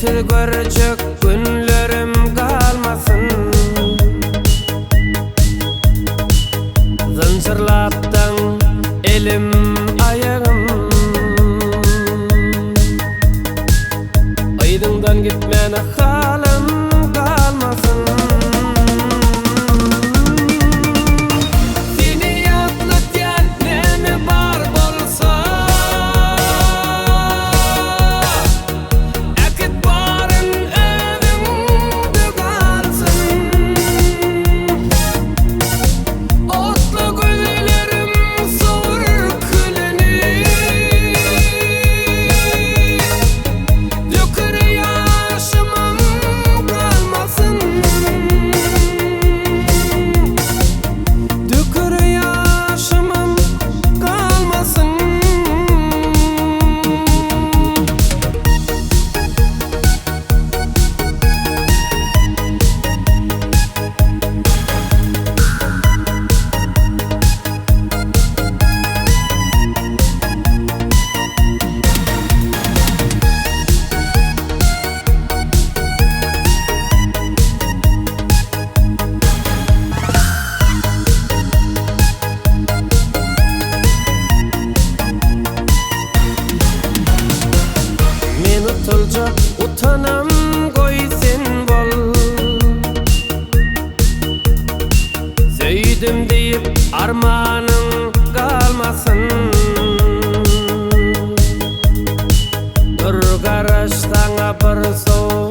Sensiz görjek günlerim galmasyn. Zynjyrlapdyň elim aýagym. Yzyňdan gitmäne halym galmasyn. Seni ýatlatýan näme bar bolsa. Äkit baryn özüňde galsyn. Otla gözlerim sowur külüni. Döker ýaşymam galmasyn. Döker ýaşymam galmasyn. Men utuljak utanam goý sen bol. Söýdüm diýip armanyň galmasyn. Dur garaş saňa bir sowal.